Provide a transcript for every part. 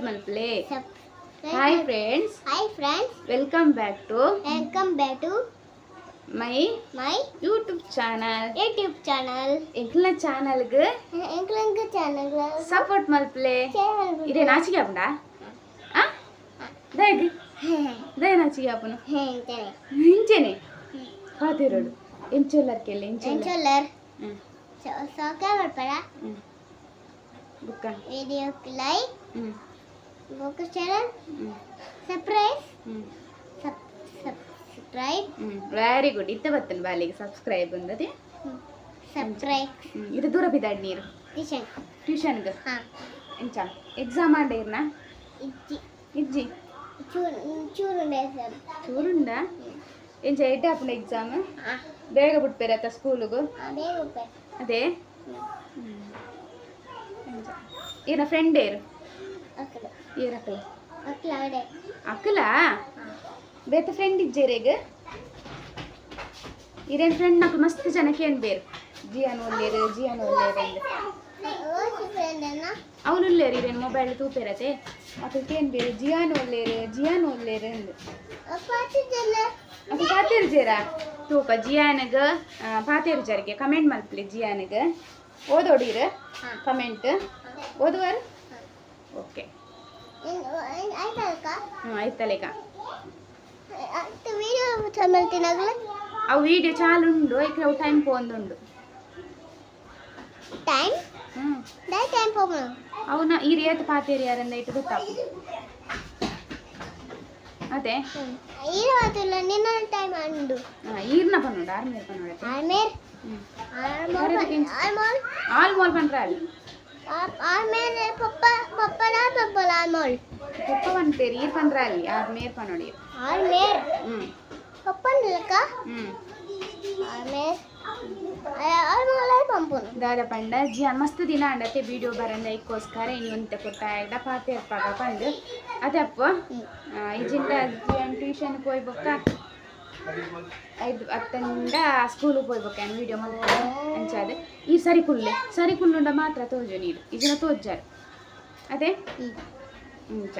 ಮಲ್ಪಲೆ. Hi friends. Hi friends. Welcome back to my my YouTube channel. YouTube channel. ಎಂಕ್ಲ channel ಗೆ ಎಂಕ್ಲಂಗ channel support ಮಲ್ಪಲೆ. ಇರೆ ನಾಚಿಗೆ ಆಪುಂಡ ಆ ದಯಗ್ ದಯ ನಾಚಿಗೆ ಆಪುನು ಇಂಚೆನೆ ಪಾತೆರಡು ಎಂಚೊಲ್ಲರ್ ಕೆಲ್ಲೆ ಎಂಚೊಲ್ಲರ್ subscribe ಮಲ್ಪರ ಬುಕ್ಕ video like ಬುಕ್ಕ share surprise subscribe. Very good. ಇತ್ತ ಬತ್ತನ್ ಬಾಲಿಗೆ subscribe ಅಂದದೆ subscribe. ಇದು ದೂರ ಬಿದಾಡ್ ನೀರು ಟ್ಯೂಷನ್ ಟ್ಯೂಷನ್ಗೆ. ಹಾ ಎಂಚ ಎಕ್ಸಾಮ್ ಆಂಡ ಇರ್ನ ಇಜ್ಜಿ ಇಜ್ಜಿ ಚೂರುಂಡ ಸರ್ ಚೂರುಂಡ ಎಂಚ ಎಡ್ಡೆ ಆಪುಂಡ ಎಕ್ಸಾಮ್ ಬೇಗ ಬಿಟ್ಪೇರತ್ತ ಸ್ಕೂಲ್ಗು? ಬೇಗ ಬಿಟ್ಪೇರು. ಅದೇ ಈನ ಫ್ರೆಂಡ್ ಏರು ಅಕ್ಕಲ ಏರು ಅಕ್ಕಲ ಅಕ್ಕಲ ಅವಡೆ ಅಕ್ಕಲ ಬೇತ ಫ್ರೆಂಡ್ ಇಜ್ಜೇರೇಗ ಇರೇನ್ ಫ್ರೆಂಡ್ ನಕ್ಲು ಮಸ್ತ್ ಜನಕ್ಕೆ ಏನು ಬೇರು ಜಿಯಾನ್ ಒಲ್ಲೇರು ಜಿಯಾನ್ ಒಲ್ಲೇರು ಅಂದ್ ಅವನು ಉಲ್ಲೇರು ಇರೇನು ಮೊಬೈಲ್ ತೂಪೇರತೆ ಅಕ್ಕಲ್ಕೆ ಏನು ಬೇರು ಜಿಯಾನ್ ಒಲ್ಲೇರು ಜಿಯಾನ್ ಒಲ್ಲೇರು ಅಂದ್ ಅಕ್ಕ ಪಾತೇರು ಜೇರಾ ತೂಪ ಜಿಯಾನಗ ಪಾತೇರು ಜರಿಗೆ ಕಮೆಂಟ್ ಮಲ್ಪಲಿ ಜಿಯಾನಗ ಓದೋಡಿರ ಕಮೆಂಟ್ ಓದುವಾರ ಓಕೆ ಹ್ಞೂ ಆಯ್ತಲೇಕ ಅವು ವಿಡಿಯೋ ಚಾಲು ಉಂಡು ಐಕ್ ಅವು ಟೈಮ್ ಪೋಂದುಂಡು ಟೈಮ್ ಹ್ಞೂ ಟೈಮ್ ಪೋಪುನು ಅವನ ಈ ರಿಯಾತ ಪಾತೇರಿ ಯಾರಂದ ಇಟ್ಟು ಗೊತ್ತಾಪು ಅದೇ ಈರ ಮಾತಿಲ್ಲ ನಿನ್ನ ಟೈಮ್ ಉಂಡು. ಈರ್ನ ಪನ್ನುಂಡು ಆರ್ಮೇರ್ ಪನ್ನುಂಡು ಆರ್ಮೇರ್ ಆರ್ಮೋಲ್ ಆಲ್ಮೋಲ್ ಪನ್ರ ಅಲ್ಲಿ ಆರ್ಮೇರ್ ಪಪ್ಪ ಪಪ್ಪನ ಪಪ್ಪಲ ಆರ್ಮೋಲ್ ಪಪ್ಪ ಪನ್ಪೇರು ಈರ್ ಪನ್ರ ಅಲ್ಲಿ ಆರ್ಮೇರ್ ಪನ್ನೊಡಿ ಆರ್ಮೇರ್ ಹ್ಞೂ ಪಪ್ಪನ ಹ್ಞೂ ಆರ್ಮೇರ್ ಆರ್ಮೋಲ್ ಪಂಪುನು ದಾದ ಪಂಡ ಜಿಯಾನ್ ಮಸ್ತ್ ದಿನ ಅಂಡತೆ ವಿಡಿಯೋ ಬರಂದ ಐಕ್ಕೋಸ್ಕರ ಇನಿ ಒಂತೆ ಕೊಟ್ಟ ಪಾತೆ ಪಂಡು ಅದೇ ಅಪ್ಪ ಇಜಿಂದ ಜಿಯಾನ್ ಟ್ಯೂಷನ್ ಪೋಯ್ಬೊಕ್ಕ ಐದು ಅತ್ತಂಡ ಸ್ಕೂಲಿಗೆ ಪೋಯ್ಬೊಕ್ಕ ಏನು ವಿಡಿಯೋ ಮಲ್ಪುನು ಅಂಚಾದ ಈ ಸರಿ ಕುಲ್ಲೆ ಸರಿ ಕುಲ್ಲುಂಡ ಮಾತ್ರ ತೋಜು ನೀರು ಇಜಿನ ತೋಜಾರು ಅದೇ ಇಂಚ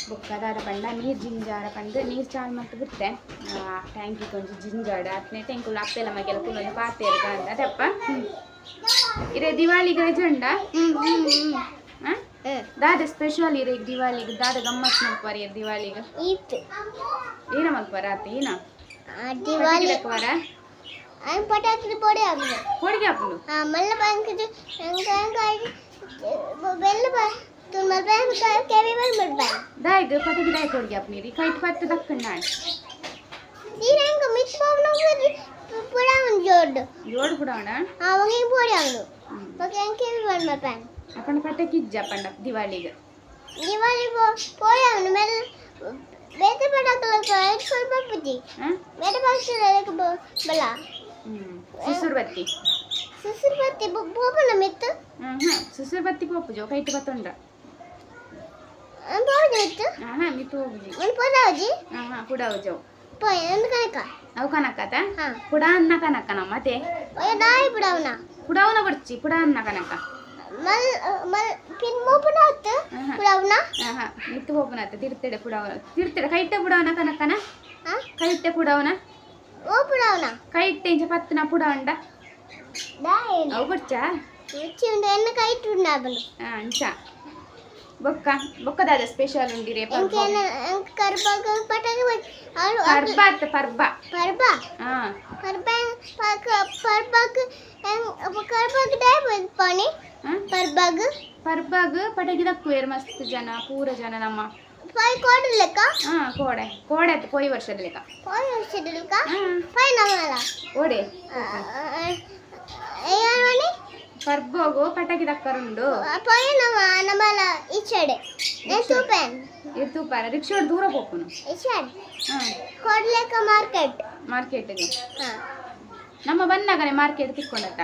ಬೊಕ್ಕ ದಾದ ಪಂಡ ನೀರು ಜಿಂಜಾರ ಪಂಡು ನೀರು ಚಾಲು ಮತ್ತು ಬಿಡ್ತೆ ಟ್ಯಾಂಕಿ ಕೊಂಚ ಜಿಂಜಾಡ ಅತ್ನೆ ಟೆಂಕುಲು ಅಪ್ಪೆಲ್ಲ ಮಗೆಲ್ಲ ಕುಲ್ಲೊಂದು ಪಾತೇರ್ಗ ಅಂತ ಅದಪ್ಪ. ಇರೆ ದಿವಾಳಿಗೆ ರಜೆ ಉಂಡಾ? ದಾದ ಸ್ಪೆಷಲ್ ಇರೆ ದಿವಾಳಿಗೆ ದಾದ ಗಮ್ಮತ್ ಮಲ್ಪುವಾರ ಇರ್ ದಿವಾಳಿಗೆ? ಏನ ಮಲ್ಪುವಾರ ಆತ ಏನ ದಿವಾಳಿ ವಾರ ಪಟಾಕಿ ಪೊಡಿ ಆಪುಂಡು ಪೊಡಿಗೆ ಆಪುಂಡು ಮಲ್ಲ ಬ್ಯಾಂಕ್ ಬೆಲ್ಲ ದಾಯಗ್ ಪಟಾಕಿ ದಾಯ ಕೊಡ್ಗೆ ಆಪುನಿ ಕೈಟ್ ಪತ್ತು ದಕ್ಕಂಡ ನೀರಂಗ ಮಿಸ್ ಪೋವನ ಪುಡಾವನ್ ಜೋಡ್ ಜೋಡ್ ಪುಡಾವಣ ಅವಂಗೆ ಪೊಡಿ ಆವನು ಓಕೆ ಅಂಕೆ ಬನ್ ಮಲ್ಪನ್ ಅಪ್ಪನ ಪಟಾಕಿ ಇಜ್ಜ ಪಂಡ ದಿವಾಳಿಗೆ ದಿವಾಳಿ ಪೊಡಿ ಆವನು ಮೇಲೆ ಬೇತೆ ಪಟಾಕಿ ಸ್ವಲ್ಪ ಪುಜಿ ಬೇತೆ ಪಟಾಕಿ ಬಲ ಸುಸುರ್ ಬತ್ತಿ ಸುಸುರ್ ಬತ್ತಿ ಪೋಪನ ಮಿತ್ತು ಸುಸುರ್ ಬತ್ತಿ ಪೋಪುಜೋ ಕೈಟ್ ಬತ್ತುಂಡ ಮಿತ್ತು ಮಿತ್ತು ಹೋಗುಜಿ ಒಂದು ಪೊಡಾವುಜಿ ಪುಡಾವುಜವು ಪೋಯ್ ಒಂದು ಕನಕ ಅವು ಕನಕತ ಪುಡ ಅನ್ನ ಕನಕ ನಮ್ಮ ಅತ್ತೆ ನಾಯಿ ಪುಡಾವನ ಪುಡಾವನ ಬರ್ಚಿ ಪುಡ ಅನ್ನ ಕನಕ ಮಲ್ ಮಲ್ ಪಿನ್ ಮೋಪುನ ಆತು ಪುಡಾವನ ಮಿತ್ತು ಪೋಪುನ ಆತ ತಿರ್ತಡೆ ಪುಡಾವನ ತಿರ್ತಡೆ ಕೈಟ್ಟೆ ಪುಡಾವನ ಕನಕನ ಕೈಟ್ಟೆ ಪುಡಾವನ ಓ ಪುಡಾವನ ಕೈಟ್ಟೆ ಇಂಚ ಪತ್ತನ ಪುಡಾವಂಡ ಅವು ಬರ್ಚಾ ರುಚಿ ಉಂಡು ಎನ್ನ ಕೈಟ್ ಉಂಡು ಆಬನು ಅಂಚ ಬೊಕ್ಕ ಬೊಕ್ಕದಾದ ಸ್ಪೆಷಲ್ ಉಂಡಿರೆ ಪರ್ಬ ಅತ್ತ ಪರ್ಬ ಪರ್ಬ ಪರ್ಬ ಪರ್ಬಗ್ ಪರ್ಬಗ್ ಡೈ ಪಾನಿ ಪರ್ಬಗ್ ಪರ್ಬಗ್ ಪಟಾಕಿ ದಕ್ಕುವೇರು ಮಸ್ತ್ ಜನ ಪೂರ ಜನ ನಮ್ಮ ಪೈ ಕೋಡೆ ಲೆಕ್ಕ ಕೋಡೆ ಕೋಡೆ ಅತ್ತ ಪೋಯಿ ವರ್ಷದ ಲೆಕ್ಕ ಪೋಯಿ ವರ್ಷದ ಲೆಕ್ಕ ಪೈ ನಮ್ಮಲ್ಲ ಓಡೆ ಪರ್ಬೋಗು ಪಟಾಕಿ ದಕ್ಕರುಂಡು ಪೋಯಿ ನಮ್ಮ ನಮ್ಮಲ್ಲ ಈಚೆಡೆ ತೂಪೇನ್ ತೂಪಾರ ರಿಕ್ಷಾ ದೂರ ಪೋಪುನು ಈಚೆಡೆ ಕೋಡ್ಲೆಕ್ಕ ಮಾರ್ಕೆಟ್ ಮಾರ್ಕೆಟ್ಗೆ ನಮ್ಮ ಬಂದಾಗನೆ ಮಾರ್ಕೆಟ್ ತಿಕ್ಕೊಂಡತ್ತ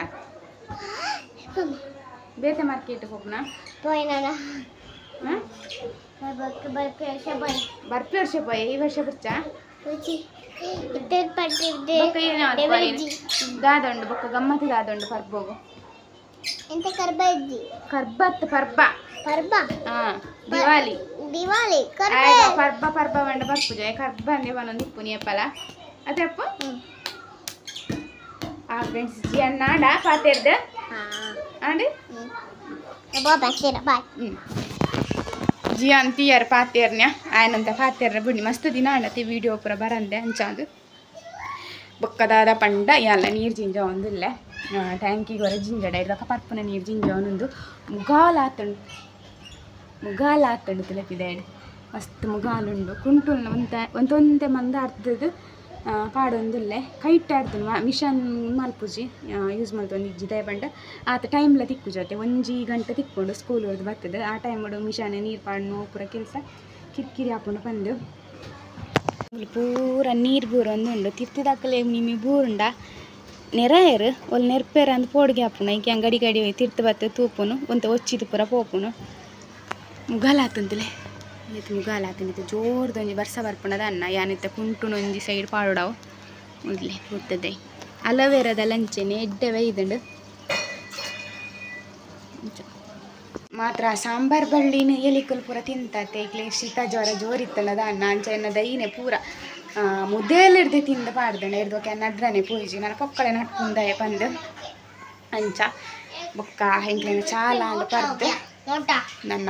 ಬೇತೆ ಮಾರ್ಕೆಟ್ ಹೋಗ್ನ ಪೋಯಿನ ಬರ್ಪಿ ವರ್ಷ ಪೋಯ್ ಈ ವರ್ಷ ಬರ್ಚಾ ದಾದಂಡು ಬೊಕ್ಕ ಗಮ್ಮತ್ತು ದಾದಂಡು ಪರ್ಬೋಗು ಎಂತ ಕರ್ಬ ಇಜ್ಜಿ ಕರ್ಬತ್ ಪರ್ಬ ಪರ್ಬ ದಿವಾಲಿ ದಿವಾಲಿ ಪರ್ಬ ಪರ್ಬ ಪಂಡ ಬರ್ಪುಜ ಕರ್ಬ ಅಂದೆ ಪನೊಂದು ಇಪ್ಪುನಿ ಅಪ್ಪಲ ಅದೇ ಅಪ್ಪ ಆ ಫ್ರೆಂಡ್ಸ್ ಜಿಯನ್ ನಾಡ ಪಾತೆರ್ದ ಆಂಡ್ ಬಾಯ್ ಜಿಯಾನ್ ತೀಯರ್ ಪಾತೇರ್ನ್ಯ ಆಯನಂತ ಪಾತೇರ್ನ ಬುಡಿ ಮಸ್ತ್ ದಿನ ಆಂಡತಿ ವಿಡಿಯೋ ಪೂರ ಬರಂದೆ ಅಂಚಾದು ಬೊಕ್ಕದಾದ ಪಂಡ ಯಾಲ ನೀರು ಜಿಂಜ ಒಂದಿಲ್ಲ ಟ್ಯಾಂಕಿಗೆ ಹೊರ ಜಿಂಜಡ ಇರ್ದಕ್ಕ ಪರ್ಪುನ ನೀರು ಜಿಂಜ ಒಂದೊಂದು ಮುಗಾಲ ಆತಂಡು ಮುಗಾಲ ಆತಂಡು ತುಲಪಿದೆ ಮಸ್ತ್ ಮುಗಾಲುಂಡು ಕುಂಟುಲ್ನ ಒಂತ ಒಂತೊಂತೆ ಮಂದ ಅರ್ಧದ ಪಾಡೊಂದುಲ್ಲೆ ಕೈಟ್ ಆಡ್ತುಂಡು ಮಿಷನ್ ಮಲ್ಪುಜಿ ಯೂಸ್ ಮಲ್ತೊಂದು ಇಜ್ಜಿ ಪಂಡ ಆತ ಟೈಮ್ಲ ತಿಕ್ಕುಜತೆ ಒಂಜಿ ಗಂಟೆ ತಿಕ್ಕೊಂಡು ಸ್ಕೂಲ್ ಹೊಡೆದು ಬರ್ತದೆ ಆ ಟೈಮ್ ಮಿಷನ್ ನೀರು ಪಾಡ್ನು ಪೂರ ಕೆಲಸ ಕಿರಿಕಿರಿ ಹಾಕೊಂಡು ಬಂದು ಪೂರ ನೀರು ಬೂರೊಂದುಂಡು ತಿರ್ತಿದಾಕಲೆ ನಿಮಿ ಬೂರುಂಡ ನೆರಾಯರು ಒಲ್ ನೆರ್ಪೇರ ಅಂದ್ ಪೋಡ್ಗೆ ಹಾಪುನು ಐಕೆ ಅಂಗಡಿ ಗಡಿ ತಿರ್ತು ಬತ್ತ ತೂಪುನು ಒಂತ ಒಚ್ಚಿದು ಪೂರ ಪೋಪುನು ಮುಗಾಲ ಆತಂತಲೆ ಈತ ಮುಗಾಲ ಆತನಿತ್ತು ಜೋರ್ದೊಂಜಿ ಬರ್ಸ ಬರ್ಪುಣದ ಅನ್ನ ಯಾನಿತ್ತ ಕುಂಟುನು ಒಂಜಿ ಸೈಡ್ ಪಾಡುಡವು ಮೊದಲೇ ಪೂರ್ತದೆ ಅಲವೇರದ ಲಂಚೆನೆ ಎಡ್ಡೆ ಬೈದುಂಡು ಮಾತ್ರ ಸಾಂಬಾರ್ ಬಳ್ಳಿನ ಎಲಿಕುಲು ಪೂರ ತಿಂತತೆ ಇಕ್ಲೆ ಶೀತ ಜ್ವರ ಜೋರಿತ್ತಲ್ಲದ ಅನ್ನ ಅಂಚ ಎನ್ನ ದೈನೆ ಪೂರ ಮುದ್ದೆಲ್ಲ ತಿಂದ ಪಾಡ್ದಂಡ ಇರ್ದೋಕೆ ನಡ್ರನೆ ಪೂಜಿ ನಾನು ಪೊಕ್ಕಳೆ ನಟ್ಪುಂದಯ ಪಂದು ಅಂಚ ಬೊಕ್ಕ ಎಂಕ್ಲೆನ ಚಾಲ ಅಂದ್ ಪರ್ದು ನನ್ನ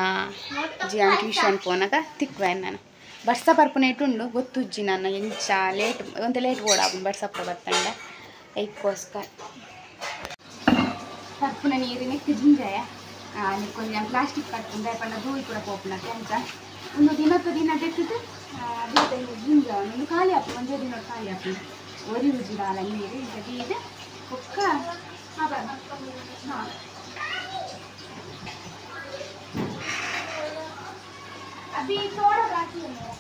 ಜಿಯಾನ್ ಟ್ಯೂಷನ್ ಪೋನಾಗ ತಿಕ್ವೆ ನಾನು ಬರ್ಸ ಪರ್ಪುನ ಇಟ್ಟುಂಡು ಗೊತ್ತುಜ್ಜಿ ನನ್ನ ಎಂಚ ಲೇಟ್ ಒಂತೆ ಲೇಟ್ ಓಡಾಪುಂಡು ಬರ್ಸ ಪೂರ ಬತ್ತಂಡ ಐಕ್ಕೋಸ್ಕರ ಪರ್ಪುನ ನೀರಿನ ಜಿಂಜಯ ಕೊಂಚ ಪ್ಲಾಸ್ಟಿಕ್ ಕಟ್ಕೊಂಡು ಪಂಡ ಧೂಳು ಕೂಡ ಪೋಪುನ ಅಂಚ ಒಂದು ದಿನಕ್ಕೆ ದಿನ ತೆಗೆದು ಜಿಂಜ ಒಂದು ಖಾಲಿ ಹಾಪು ಒಂದೇ ದಿನ ಖಾಲಿ ಹಾಪು ಒರಿ ಉಜ್ಜಿದಾಲ ನೀರು ಇಂಥ ಬೀದು ಬೊಕ್ಕ ಹಾಂ अभी थोड़ा बाकी है मेरा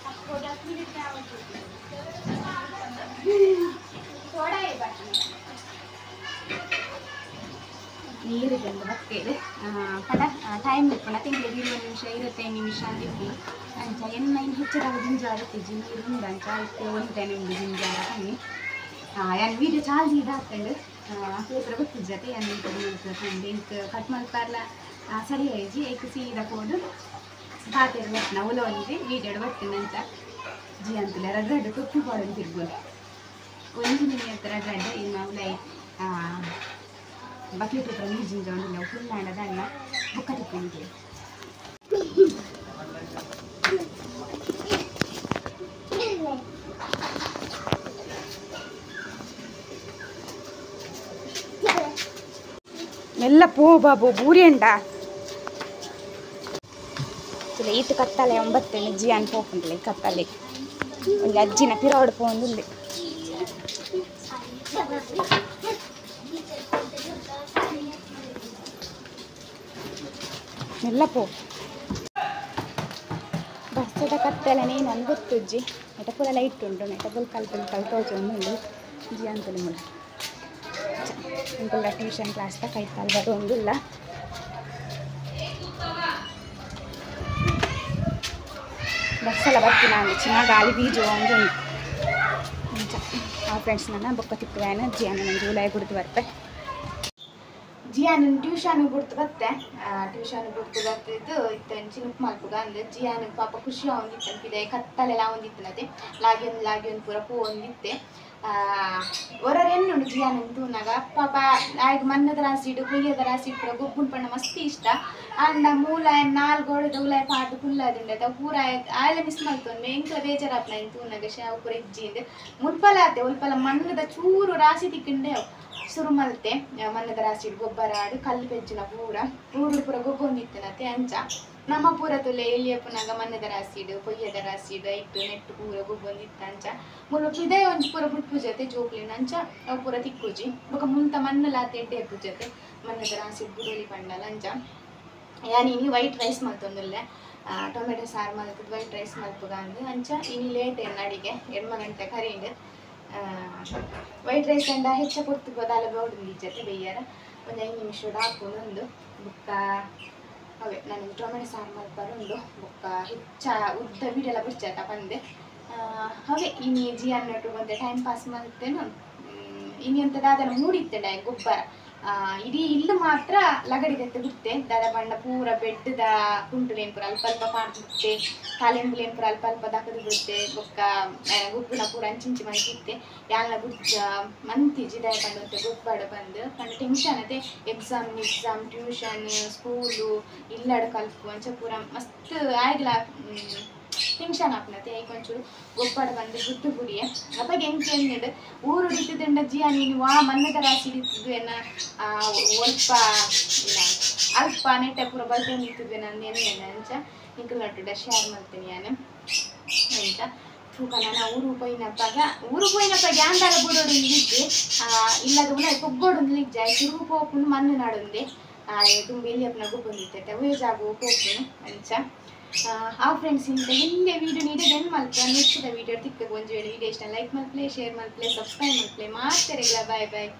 आपको 10 मिनट में आवाज थोड़ा ही बाकी ನೀರು ತಂದು ಬತ್ತೇವೆ ಪಡ ಟೈಮ್ ಇಪ್ಪಣ ತಿಂಗಳಿಗೆ 20 ನಿಮಿಷ 25 ನಿಮಿಷ ಅಂತ ಇಪ್ಪು ಅಂಚ ಎನ್ನ ಇನ್ನು ಹೆಚ್ಚಾಗ ಜಿಂಜಾರ ಇತ್ತಿಜ್ಜಿ ನೀರು ಉಂಡು ಅಂಚ ಇತ್ತೆ ಒಂಟೆನೆ ಉಂಡು ಜಿಂಜಾರ ಕಮ್ಮಿ ಯಾನ್ ವೀಡಿಯೋ ಚಾಲ್ಜಿ ಇದಾಗ್ತಂಡು ಪೇಪರ್ ಗೊತ್ತಿಜ್ಜತೆ ಯಾನ್ ತಂದು ಇಂಕ್ ಕಟ್ ಮಲ್ಪಾರ್ಲ ಸರಿ ಆಯ್ಜಿ ಏಕ್ ಸೀದಾ ಪೋಡು ಪಾತೆರ್ ಬರ್ತನ ಉಲ ಒಂಜಿ ವೀಡಿಯೋಡ್ ಬರ್ತೀನಿ ಅಂಚ ಜಿ ಅಂತಲೇ ರಡ್ಡು ಟೊಪ್ಪಿ ಪಾಡೊಂದು ತಿರ್ಬೋದು ಒಂಜಿ ನಿಮಗೆ ಹತ್ರ ರಡ್ಡು ಇನ್ನು ಉಲೈ ಬಕೆಟ್ ಹತ್ರ ನೀರು ಜಿಂಜ ಉಂಡಿಲ್ಲ ಫುಲ್ ಆಂಡದ ಅನ್ನ ಬೊಕ್ಕ ತಿಕ್ಕೊಂಡಿದ್ದೀವಿ ಮೆಲ್ಲ ಪೋ ಬಾಬು ಬೂರಿಯಂಡ ಈತ ಕತ್ತಲೆ 9 ಜಿಯಾನ್ ಪೋಪುಂಡಲೆ ಕತ್ತಲೆ ಒಂಜಿ ಅಜ್ಜಿನ ಪಿರಾಡ್ ಪೋಂದುಲ್ಲೆ ಮೆಲ್ಲ ಪೋ ಬರ್ಸದ ಕತ್ತಲೆನೇ ನನ್ಗೆ ಗೊತ್ತುಜ್ಜಿ ನೆಟ ಪೂರ ಲೈಟ್ ಉಂಟು ನೆಟ ಪುಲ್ ಕಲ್ ಪುಲ್ ಕಲ್ ತೋಚೊಂದುಂಡು ಜಿ ಅಂತಲೇ ಮುಲ್ಲ ಇಂಕುಲ್ಲ ಟ್ಯೂಷನ್ ಕ್ಲಾಸ್ ತ ಕೈತಾಲ್ ಬರೋಂದಿಲ್ಲ ಬಸ್ಸೆಲ್ಲ ಬರ್ತೀನಿ ನಾನು ಚಿನ್ನ ಗಾಳಿ ಬೀಜ ಒಂದು ಆ ಫ್ರೆಂಡ್ಸ್ ನನ್ನ ಬೊಕ್ಕ ತಿಕ್ಕುವೇನ ಜಿಯಾನ ನನ್ನ ಜೂಲೈ ಗುಡ್ದು ಬರ್ತೆ ಜಿಯಾನ ಟ್ಯೂಷನ್ ಗುಡ್ತು ಬತ್ತೆ ಟ್ಯೂಷನ್ ಗುಡ್ತು ಬರ್ತಿದ್ದು ಇತ್ತ ಚಿನುಕ್ ಮಲ್ಪುಗ ಅಂದೆ ಜಿಯಾನ ಪಾಪ ಖುಷಿ ಒಂದಿತ್ತು ಕತ್ತಲೆಲ್ಲ ಒಂದಿತ್ತನತೆ ಲಾಗಿ ಒಂದು ಲಾಗಿ ಒಂದು ಪೂರ ಪೂ ಒಂದಿತ್ತೆ ಹೊರರೆನ್ನುಂಡು ಜಿಯಾನ ತೂನಾಗ ಪಾಪ ಆಯ್ಗ ಮನ್ನದ ರಾಸಿ ಇಡು ಕುಯ್ಯದ ರಾಸಿ ಪೂರ ಗೊಬ್ಬುನ್ ಪಂಡ ಮಸ್ತ್ ಇಷ್ಟ ಅಂಡ ಮೂಲ ನಾಲ್ಕು ಗೋಡೆದ ಉಲಾಯ್ ಪಾಡ್ದು ಕುಲ್ಲದುಂಡೆ ಪೂರ ಆಯ್ಲ ಮಿಸ್ ಮಲ್ತೊಂದು ಎಂಕ್ಲ ಬೇಜಾರಾಪ್ನ ತೂನಾಗ ಶಾವು ಪೂರ ಇಜ್ಜಿಂದು ಮುಲ್ಪಲ ಆತೆ ಉಲ್ಪಲ ಮಣ್ಣದ ಚೂರು ರಾಸಿ ತಿಕ್ಕಿಂಡೆ ಶುರು ಮಲ್ತೆ ಮಣ್ಣದ ರಾಸಿ ಗೊಬ್ಬರ ಆಡು ಕಲ್ಲು ಪೆಜ್ಜುನ ಪೂರ ಊರು ಪೂರ ಗೊಬ್ಬೊಂದಿತ್ತನತೆ ಅಂಚ ನಮ್ಮ ಪೂರ ತುಲೆ ಎಲ್ಲಿಯಪ್ಪನಾಗ ಮಣ್ಣದ ರಾಸಿಡು ಕೊಯ್ಯದ ರಾಸಿಡು ಐಟು ನೆಟ್ಟು ಪೂರ ಗೊಬ್ಬೊಂದಿತ್ತ ಅಂಚ ಮುಲ್ಪ ಇದೇ ಒಂಜಿ ಪೂರ ಬುಟ್ಪು ಜೊತೆ ಜೋಕ್ಲಿನ ಅಂಚ ಅವು ಪೂರ ತಿಕ್ಕುಜಿ ಬೊಕ ಮುಂತ ಮಣ್ಣಲಾತೆ ಎಡ್ಡೆ ಜೊತೆ ಮಣ್ಣದ ರಾಸಿ ಬುಡೋಲಿ ಪಂಡಲ ಅಂಚ ಯಾನ್ ಇನಿ ವೈಟ್ ರೈಸ್ ಮಲ್ತೊಂದುಲ್ಲೆ ಟೊಮೆಟೊ ಸಾರು ಮಲ್ತದ ವೈಟ್ ರೈಸ್ ಮಲ್ಪುಗ ಅಂದು ಅಂಚ ಇನಿ ಲೇಟ್ ಎನ್ನ ಅಡಿಗೆ 8 ಗಂಟೆ ಕರೀಂಡು ವೈಟ್ ರೈಸ್ ಅಂಡ ಹೆಚ್ಚ ಪೊರ್ತು ದಾಲ ಬೋಡು ಜೊತೆ ಬೇಯ್ಯಾರ ಒಂದು 5 ನಿಮಿಷ ಹಾಕೊಂಡು ಬುಕ್ಕ ಅವೇ ನನಗೆ ಟೊಮೆಟೊ ಸಾರು ಮಲ್ಪರುಂಡು ಬೊಕ್ಕ ಹೆಚ್ಚ ಉದ್ದ ವೀಡಿಯೋಲ ಬಿಡ್ಚಾತ ಪಂದೆ ಅವೇ ಇನಿ ಜಿಯಾನ್ ನಟ್ಟು ಬಂದೆ ಟೈಮ್ ಪಾಸ್ ಮಲ್ತೇನು ಇನಿ ಅಂತ ದಾದನ ಮೂಡಿತ್ತಂಡ ಗೊಬ್ಬರ ಇಡೀ ಇಲ್ಲು ಮಾತ್ರ ಲಗಡಿ ದೆತ್ತ ಬಿಡ್ತೆ ದಾದ ಪಂಡ ಪೂರ ಬೆಡ್ದ ಕುಂಟುಲೇನ್ ಪೂರ ಅಲ್ಪ ಅಲ್ಪ ಪಾಡ್ದು ಬಿಡ್ತೆ ಕಾಲೆಂಬುಲೇನ್ ಪೂರ ಅಲ್ಪ ಅಲ್ಪ ದಕದು ಬಿಡ್ತೆ ಬೊಕ್ಕ ಗೊಬ್ಬುನ ಪೂರ ಅಂಚಿಂಚಿ ಮಂತಿತ್ತೆ ಯಾನ್ಲ ಗುಜ್ಜ ಮಂತಿಜಿ ದಾಯ ಪಂಡ ಗೊಬ್ಬಾಡ ಬಂದು ಪಂಡ ಟೆನ್ಷನ್ ಅದೇ ಎಕ್ಸಾಮ್ ಎಕ್ಸಾಮ್ ಟ್ಯೂಷನ್ ಸ್ಕೂಲು ಇಲ್ಲಡ ಕಲ್ಪು ಅಂಚ ಪೂರ ಮಸ್ತ್ ಆಯ್ಗ್ಲ ಟೆನ್ಷನ್ ಆಪುನತೆ ಐಕ್ ಒಂಚೂರು ಗೊಬ್ಬಾಡ ಬಂದು ಗುದ್ದು ಗುಡಿಯೆ ಅಪಗ ಎಂಕ್ ಎನ್ನಿಡ್ ಊರು ಡಿತ್ತಿದಂಡ ಜಿಯಾ ನೀನು ವಾ ಮನ್ನದ ರಾಶಿ ಇತ್ತಿದ್ವು ಎನ್ನ ಒಲ್ಪ ಅಲ್ಪ ನೆಟ್ಟೆ ಪೂರ ಬಲ್ತೊಂದು ಇತ್ತಿದ್ವೆ ನಂದು ಎನ್ನೆನ ಅಂಚ ನಿಕುಲ್ ನಟ್ಟುಡ ಶೇರ್ ಮಲ್ತೀನಿ ಯಾನ್ ಅಂಚ ತೂಕ ನನ ಊರು ಪೋಯಿನಪಗ ಊರು ಪೋಯಿನಪಗ ಯಾಂದಾಲ ಬುಡೋಡು ಇಜ್ಜಿ ಇಲ್ಲದ ಉಲಾಯಿ ಪೊಗ್ಗೋಡು ಇಜ್ಜಿ ಆಯ್ ತಿರುಗು ಪೋಪುಂಡು ಮಣ್ಣು ನಾಡುಂದೆ ದುಂಬು ಎಲ್ಲಿ ಗೊಬ್ಬೊಂದಿತ್ತೈತೆ ಅವೇ ಜಾಗ ಪೋಪುನು ಅಂಚ ಆ ಫ್ರೆಂಡ್ಸ್ ಇಂತ ಎಲ್ಲೇ ವೀಡಿಯೋ ನೀಡೆ then ಮಲ್ಪೆ ನೆಕ್ಸ್ಟ್ ವೀಡಿಯೋ ತಿಕ್ಕ ಒಂಜಿ ವೇಳೆ ವೀಡಿಯೋ ಇಷ್ಟ ಲೈಕ್ ಮಲ್ಪ್ಲೆ ಶೇರ್ ಮಲ್ಪ್ಲೆ ಸಬ್ಸ್ಕ್ರೈಬ್ ಮಲ್ಪ್ಲೆ ಮಾತೆರೆಗ್ಲ ಬಾಯ್ ಬಾಯ್.